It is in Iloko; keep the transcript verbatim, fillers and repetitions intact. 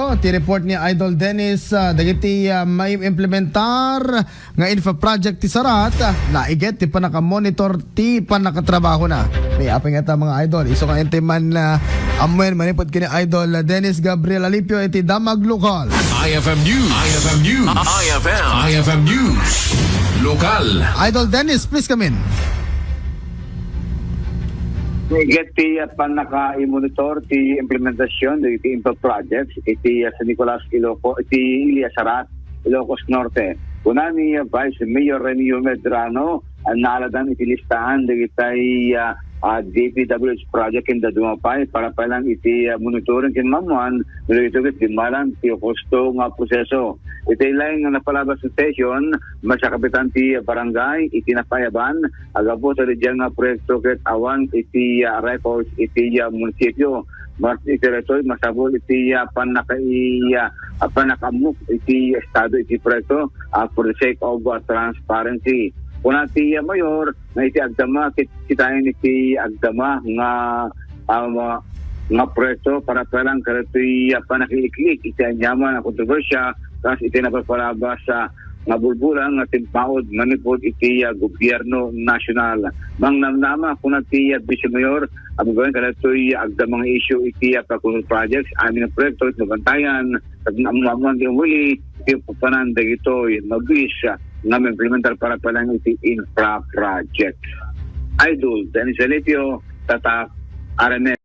Ti report ni Idol Dennis, ah, dagiti, ah, maimplementar nga infra project ti Sarat, ah, naiget ti pannaka-monitor ti pannakatrabahona. Ni apay nga ta, mga idol, isu nga inti man, ah, amuen manipud kini Idol, ah, Dennis Gabriel Alipio iti Damag Lokal. I F M News. I F M News. I F M. I F M News. Lokal. Idol Dennis, please come in. Naiget ti, ah, pannaka-monitor ti implementasyon dagiti infra projects iti, ah, San Nicolas, Iloco, iti Ilias Sarat, Ilocos Norte. Kuna ni, ah, Vice Mayor Remio Medrano, ah, naaladan iti listahan dagitay, ah, ah, D P W H project ken dadduma pay para pay lang iti, ah, monitoring ken maammuan no dagitoy ket dimmalan ti husto nga proseso. Iti laeng nga napalabas nga session, masakapitan ti barangay iti napayaban, aggapu ta diay nga proyekto ket awan iti, ah, records iti, ah, munisipio. Mas iti daytoy masapul iti, ah, pannaka-, ah, pannakaammok iti estado iti proyekto, ah, for the sake of, ah, transparency. Kuna ti, ah, mayor nga iti agdama ket kitaen iti agdama nga, ah, nga proyekto para pay lang kadagitoy, ah, pannakailiklik iti aniaman a kontrobersia kas iti napapalabas, ah, nga bulbula nga timpaod manipud iti, ah, gobyerno nasional. Mangnamnama, kuna ti, ah, Vice Mayor, a babaen kadagitoy, ah, agdama nga issue iti, ah, pagkunod projects, amin a proyekto iti mabantayan, ket ammoammoan ti umuli iti papanan dagitoy mabuis, ah, nga maimplementar para pay lang iti infra project. Idol Dennis Alipio, Tatak, R M N.